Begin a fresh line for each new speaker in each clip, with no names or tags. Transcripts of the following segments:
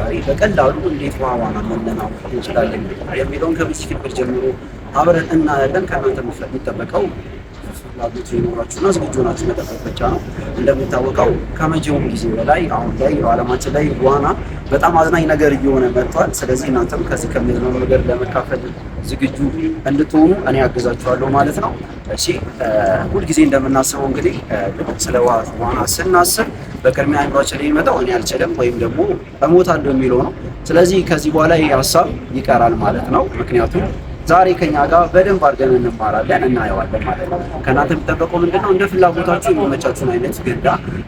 ዛሬ በቀላሉ እንዴት ውሃ ዋና መለማመድ እንችላለን የሚለውን ከ basic ነገር ጀምሮ አብረን እናያለን። ከእናንተ የሚጠበቀው ፍላጎቱ ይኖራችሁና ዝግጁ ሆናችሁ መጠበቅ ብቻ ነው። እንደሚታወቀው ከመቼውም ጊዜ በላይ አሁን ላይ በዓለማችን ላይ ዋና በጣም አዝናኝ ነገር እየሆነ መጥቷል። ስለዚህ እናንተም ከዚህ ከሚዝናኑ ነገር ለመካፈል ዝግጁ እንድትሆኑ እኔ አግዛችኋለሁ ማለት ነው። እሺ፣ ሁልጊዜ እንደምናስበው እንግዲህ ልክ ስለ ዋና ስናስብ በቅድሚያ አእምሯችን ላይ የሚመጣው እኔ አልችልም ወይም ደግሞ እሞታለሁ የሚለው ነው። ስለዚህ ከዚህ በኋላ ይህ ሀሳብ ይቀራል ማለት ነው። ምክንያቱም ዛሬ ከኛ ጋር በደንብ አድርገን እንማራለን፣ እናየዋለን ማለት ነው። ከእናንተ የሚጠበቀው ምንድነው? እንደ ፍላጎታችሁ የሚመቻችሁን አይነት ገንዳ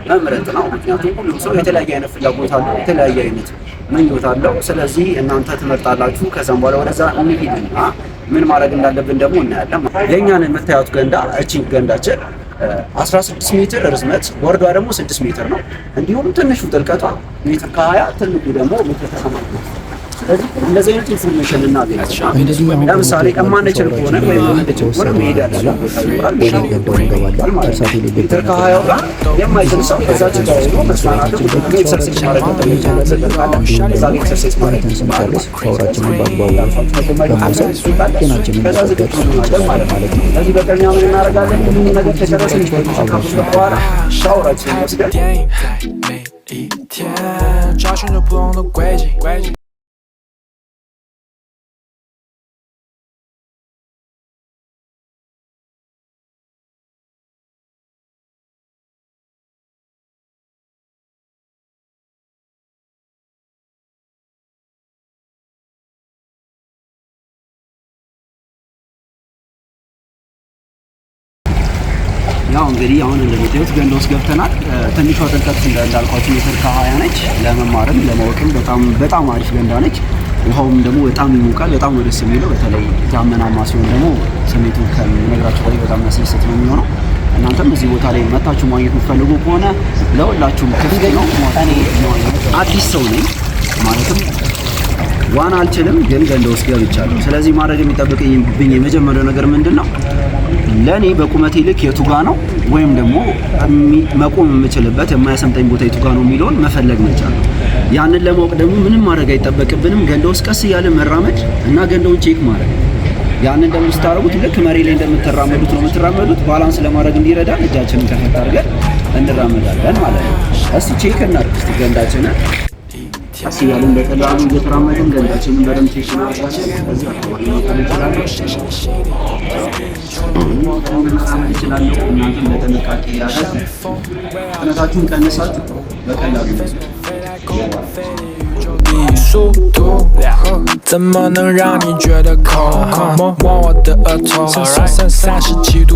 መምረጥ ነው። ምክንያቱም ሁሉም ሰው የተለያየ አይነት ፍላጎት አለው፣ የተለያየ አይነት ምኞት አለው። ስለዚህ እናንተ ትመርጣላችሁ። ከዛም በኋላ ወደዛ እንሂድና ምን ማድረግ እንዳለብን ደግሞ እናያለን። የእኛን የምታዩት ገንዳ፣ እቺ ገንዳችን 16 ሜትር ርዝመት፣ ወርዷ ደግሞ 6 ሜትር ነው። እንዲሁም ትንሹ ጥልቀቷ ሜትር ከ20፣ ትልቁ ደግሞ ሜትር ከ80 ነው። ስለዚህ እንደዚህ አይነት information እናገኝ።
እንግዲህ አሁን
ለምሳሌ የማንችል ከሆነ ወይም የምንችል ከሆነ መሄድ ያለብን ቦታ ይኖራል።
ወደ ገንዳው እንገባለን። መርሳት የሌለብን
ሜትር
ነገር
ከ20ው ጋር የማይችል ሰው እዛች ጋር ሆኖ መዝናናትም exercise ማድረግ የሚችልበት ካለ እዛ ጋር exercise ማድረግ
ዋኝተን ስንጨርስ ሻወራችንን በአግባቡ በመውሰድ ጤናችንን
ከዛ
መጠበቅ
ዝግጁ እንሆናለን ማለት
እንችላለን
ነው።
ማለት ነው።
ስለዚህ በቅድሚያ ምን እናደርጋለን? ሁሉም ነገር ከጨረስን፣ information ካወቅን በኋላ ሻወራችንን ወስደን
电影在每一天，找寻着不同的轨迹。
ያው እንግዲህ አሁን እንደምታዩት ገንዳ ውስጥ ገብተናል። ትንሿ ጥልቀት እንዳልኳችሁ ሜትር ከ20 ነች። ለመማርም ለማወቅም በጣም በጣም አሪፍ ገንዳ ነች። ውሃውም ደግሞ በጣም ይሞቃል። በጣም ነው ደስ የሚለው። በተለይ ዳመናማ ሲሆን ደግሞ ስሜቱ ከምነግራችሁ በላይ በጣም የሚያስደስት ነው የሚሆነው። እናንተም እዚህ ቦታ ላይ መታችሁ ማግኘት የምትፈልጉ ከሆነ ለሁላችሁም ክፍት ነው። እኔ አዲስ ሰው ነኝ፣ ማለትም ዋና አልችልም፣ ግን ገንዳ ውስጥ ገብቻለሁ። ስለዚህ ማድረግ የሚጠበቅብኝ የመጀመሪያው ነገር ምንድን ነው? ለእኔ በቁመቴ ልክ የቱ ጋ ነው ወይም ደግሞ መቆም የምችልበት የማያሰምጠኝ ቦታ የቱ ጋ ነው የሚለውን መፈለግ መቻል ነው። ያንን ለማወቅ ደግሞ ምንም ማድረግ አይጠበቅብንም። ገንዳ ውስጥ ቀስ እያለ መራመድ እና ገንዳውን check ማድረግ። ያንን ደግሞ ስታደርጉት ልክ መሬት ላይ እንደምትራመዱት ነው የምትራመዱት። Balance ለማድረግ እንዲረዳን እጃችንን ከፈት አድርገን እንራመዳለን ማለት ነው። እስቲ check እናድርግ እስቲ ገንዳችንን። ቀስ እያልን በቀላሉ እየተራመድን ገንዳችንን በደንብ check እናደርጋለን። በዚህ አካባቢ መቆም እንችላለን። መራመድ እችላለሁ። እናንተም በጥንቃቄ ያህል ፍጥነታችሁን ቀንሳችሁ በቀላሉ
地速度，怎么能让你觉得空？摸摸我的额头，37.9度。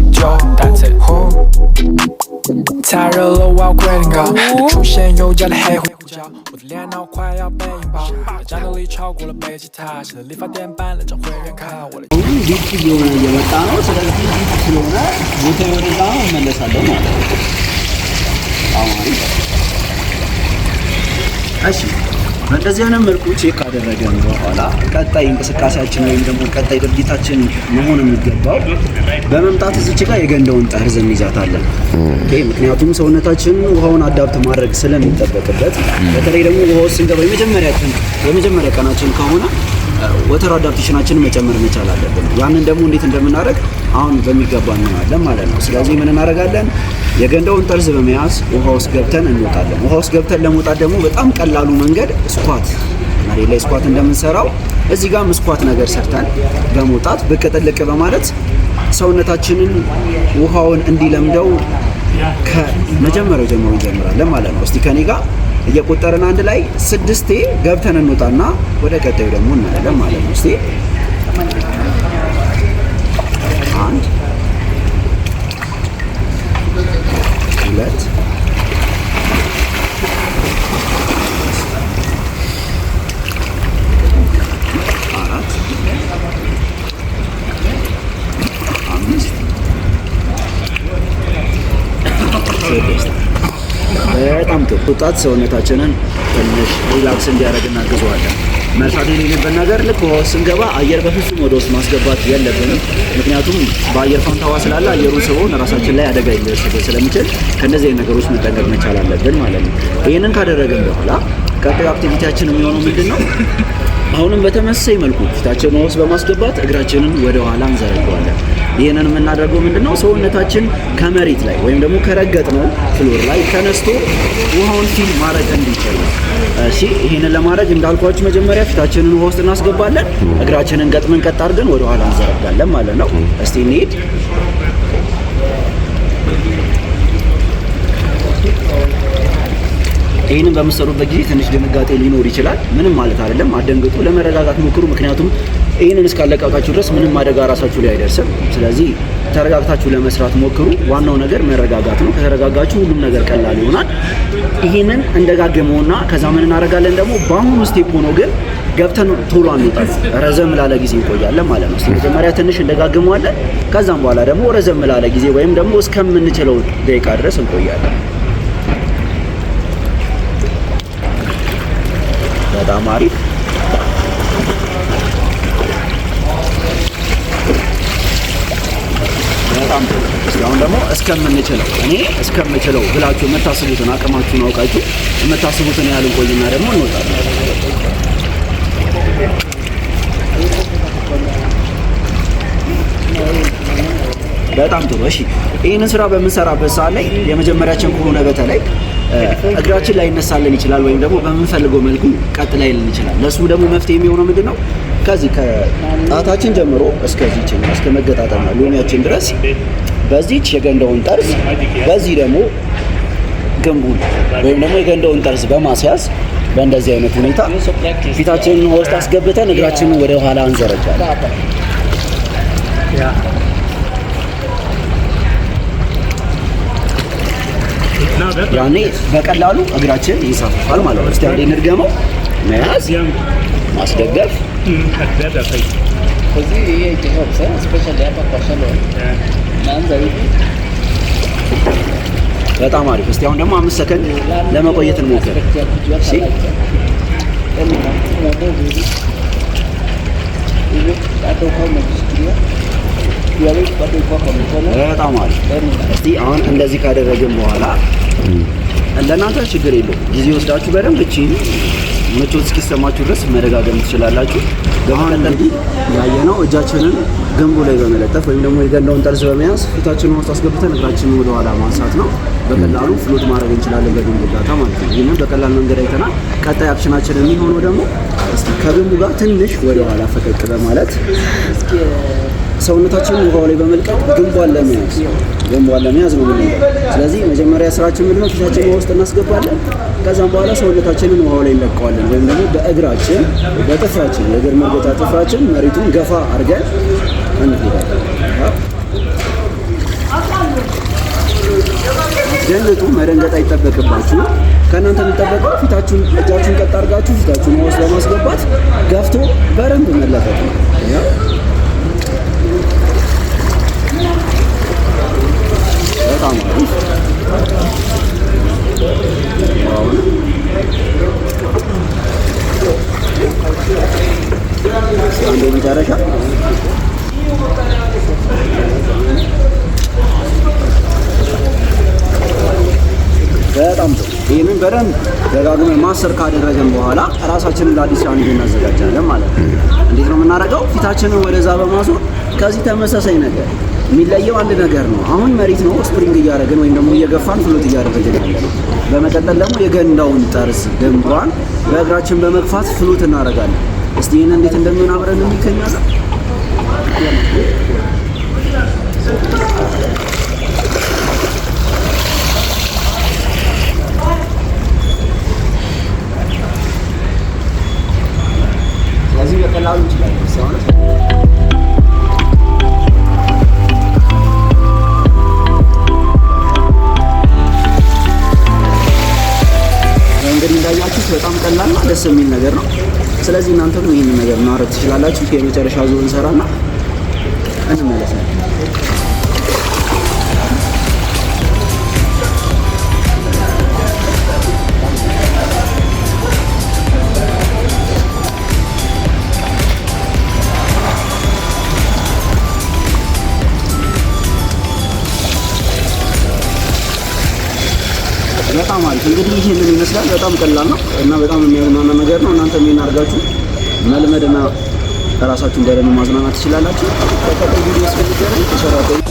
太热了，我要龟苓膏。你出现又加了黑胡椒，我的脸脑快要被引爆。战斗力超过了贝吉塔，现在理发店办了张会员卡，我的。
አሁን deep እየሆነ እየመጣ ነው። ስለዚህ deep ስለሆነ ቦታ ወደዛ ነው፣ እመለሳለሁ ማለት ነው። በጣም አሪፍ። እሺ፣ በእንደዚህ አይነት መልኩ check ካደረገን በኋላ ቀጣይ እንቅስቃሴያችን ወይም ደግሞ ቀጣይ ድርጊታችን መሆን የሚገባው በመምጣት እዚች ጋር የገንዳውን ጠርዝ እንይዛታለን። Okay፣ ምክንያቱም ሰውነታችን ውሃውን adapt ማድረግ ስለሚጠበቅበት፣ በተለይ ደግሞ ውሃ ውስጥ ስንገባ የመጀመሪያ ቀናችን ከሆነ water adaptation ኣችንን መጨመር መቻል አለብን። ያንን ደግሞ እንዴት እንደምናደርግ አሁን በሚገባ እናያለን ማለት ነው። ስለዚህ ምን እናደርጋለን? የገንዳውን ጠርዝ በመያዝ ውሃ ውስጥ ገብተን እንወጣለን። ውሃ ውስጥ ገብተን ለመውጣት ደግሞ በጣም ቀላሉ መንገድ squat፣ መሬት ላይ squat እንደምንሰራው እዚህ ጋርም squat ነገር ሰርተን በመውጣት ብቅ ጥልቅ በማለት ሰውነታችንን ውሃውን እንዲለምደው ከመጀመሪያው ጀምሮ እንጀምራለን ማለት ነው። እስቲ ከኔ ጋር እየቆጠርን አንድ ላይ ስድስቴ ገብተን እንወጣና ወደ ቀጣዩ ደግሞ እናያለን ማለት ነው። እስቲ አንድ፣ ሁለት፣ አራት፣ አምስት፣ ስድስት። በጣም ጥሩ። ወጣት ሰውነታችንን ትንሽ relax እንዲያደርግ እናግዘዋለን። መርሳት የሌለብን ነገር ልክ ውሃ ውስጥ ስንገባ አየር በፍጹም ወደ ውስጥ ማስገባት የለብንም። ምክንያቱም በአየር ፋንታ ውሃ ስላለ አየሩን ስቦን ራሳችን ላይ አደጋ ሊደርስብን ስለሚችል ከእነዚህ አይነት ነገሮች መጠንቀቅ መቻል አለብን ማለት ነው። ይህንን ካደረግን በኋላ ቀጣዩ activity ያችን የሚሆነው ምንድን ነው? አሁንም በተመሳሳይ መልኩ ፊታችንን ውስጥ በማስገባት እግራችንን ወደ ኋላ እንዘረጋዋለን። ይህንን የምናደርገው ምንድነው? ሰውነታችን ከመሬት ላይ ወይም ደግሞ ከረገጥነው floor ላይ ተነስቶ ውሃውን feel ማድረግ እንዲችል ነው። እሺ፣ ይህንን ለማድረግ እንዳልኳችሁ መጀመሪያ ፊታችንን ውሃ ውስጥ እናስገባለን። እግራችንን ገጥመን ቀጥ አድርገን ወደ ኋላ እንዘረጋለን ማለት ነው። እስቲ እንሂድ። ይህንን በምትሰሩበት ጊዜ ትንሽ ድንጋጤ ሊኖር ይችላል። ምንም ማለት አይደለም። አትደንግጡ፣ ለመረጋጋት ሞክሩ። ምክንያቱም ይህንን እስካለቀቃችሁ ድረስ ምንም አደጋ ራሳችሁ ላይ አይደርስም። ስለዚህ ተረጋግታችሁ ለመስራት ሞክሩ። ዋናው ነገር መረጋጋት ነው። ከተረጋጋችሁ ሁሉም ነገር ቀላል ይሆናል። ይህንን እንደጋገመውና ከዛ ምን እናደርጋለን ደግሞ በአሁኑ step ሆኖ ግን ገብተን ቶሎ አንወጣም። ረዘም ላለ ጊዜ እንቆያለን ማለት ነው። እስቲ መጀመሪያ ትንሽ እንደጋግመዋለን። ከዛም በኋላ ደግሞ ረዘም ላለ ጊዜ ወይም ደግሞ እስከምንችለው ደቂቃ ድረስ እንቆያለን። በጣም አሪፍ። በጣም ጥሩ። እስቲ አሁን ደግሞ እስከምንችለው እኔ እስከምችለው ብላችሁ የምታስቡትን አቅማችሁን አውቃችሁ የምታስቡትን ያህል እንቆይና ደግሞ እንወጣለን። በጣም ጥሩ። እሺ ይህንን ስራ በምንሰራበት ሰዓት ላይ የመጀመሪያችን ከሆነ በተለይ እግራችን ላይነሳልን ይችላል፣ ወይም ደግሞ በምንፈልገው መልኩ ቀጥ ላይልን ይችላል። ለእሱ ደግሞ መፍትሄ የሚሆነው ምንድን ነው? ከዚህ ከጣታችን ጀምሮ እስከዚች እስከ መገጣጠሚያ ሎሚያችን ድረስ በዚች የገንዳውን ጠርዝ በዚህ ደግሞ ግንቡን ወይም ደግሞ የገንዳውን ጠርዝ በማስያዝ በእንደዚህ አይነት ሁኔታ ፊታችንን ውስጥ አስገብተን እግራችንን ወደ ኋላ እንዘረጋለን። ያኔ በቀላሉ እግራችን ይንሳፈፋል ማለት ነው። እስቲ አንዴ እንድገመው። መያዝ፣ ማስደገፍ። በጣም አሪፍ። እስቲ አሁን ደግሞ 5 ሰከንድ ለመቆየት እንሞክር። እሺ፣ በጣም አሪፍ። እስቲ አሁን እንደዚህ ካደረግን በኋላ ለእናንተ ችግር የለውም። ጊዜ ወስዳችሁ በደንብ እቺ ምቾት እስኪሰማችሁ ድረስ መደጋገም ትችላላችሁ። አሁን እንግዲህ ያየነው እጃችንን ግንቡ ላይ በመለጠፍ ወይም ደግሞ የገንዳውን ጠርዝ በመያዝ ፊታችንን ውስጥ አስገብተን እግራችንን ወደኋላ ማንሳት ነው። በቀላሉ float ማድረግ እንችላለን በግንቡ እርዳታ ማለት ነው። ይህንን በቀላል መንገድ አይተናል። ቀጣይ action ኣችን የሚሆነው ደግሞ እስቲ ከግንቡ ጋር ትንሽ ወደኋላ ፈቀቅ በማለት ሰውነታችንን ውሃው ላይ በመልቀቅ ግንቧን ለመያዝ ነው የምንሄደው። ስለዚህ መጀመሪያ ስራችን ምንድነው? ፊታችንን ውሃ ውስጥ እናስገባለን። ከዛም በኋላ ሰውነታችንን ውሃው ላይ እንለቀዋለን። ወይም ደግሞ በእግራችን በጥፍራችን የእግር መርገጫ ጥፍራችን መሬቱን ገፋ አድርገን እንሄዳለን። አትደንግጡ፣ መደንገጥ አይጠበቅባችሁ። ከእናንተ የሚጠበቀው ፊታችሁን እጃችሁን ቀጥ አድርጋችሁ ፊታችሁን ውሃ ውስጥ በማስገባት ገፍቶ በደንብ መለቀቅ ነው። በጣም አሪፍ። አንድ የመጨረሻ በጣም ጥሩ። ይህንን በደንብ ደጋግመን master ካደረግን በኋላ ራሳችንን ለአዲስ challenge እናዘጋጃለን ማለት ነው። እንዴት ነው የምናደርገው? ፊታችንን ወደዛ በማዞር ከዚህ ተመሳሳይ ነገር የሚለየው አንድ ነገር ነው። አሁን መሬት ነው spring እያደረግን ወይም ደግሞ እየገፋን float እያደረግን ያለ ነው። በመቀጠል ደግሞ የገንዳውን ጠርዝ ግንቧን በእግራችን በመግፋት float እናደርጋለን። እስቲ ይህን እንዴት እንደሚሆን አብረን እንከኛለን። ስለዚህ በቀላሉ እንችላለን። እንግዲህ እንዳያችሁት በጣም ቀላልና ደስ የሚል ነገር ነው። ስለዚህ እናንተም ይህንን ነገር ማድረግ ትችላላችሁ። የመጨረሻ ዙር እንሰራና እንመለሳለን። በጣም አሪፍ እንግዲህ ይህንን ይመስላል። ይመስላል። በጣም ቀላል ነው እና በጣም የሚያዝናና ነገር ነው። እናንተ ይሄን አድርጋችሁ መልመድና ራሳችሁን በደንብ ማዝናናት ትችላላችሁ። በቀጣይ ቪዲዮ እስክንገናኝ ቸር ቆዩ።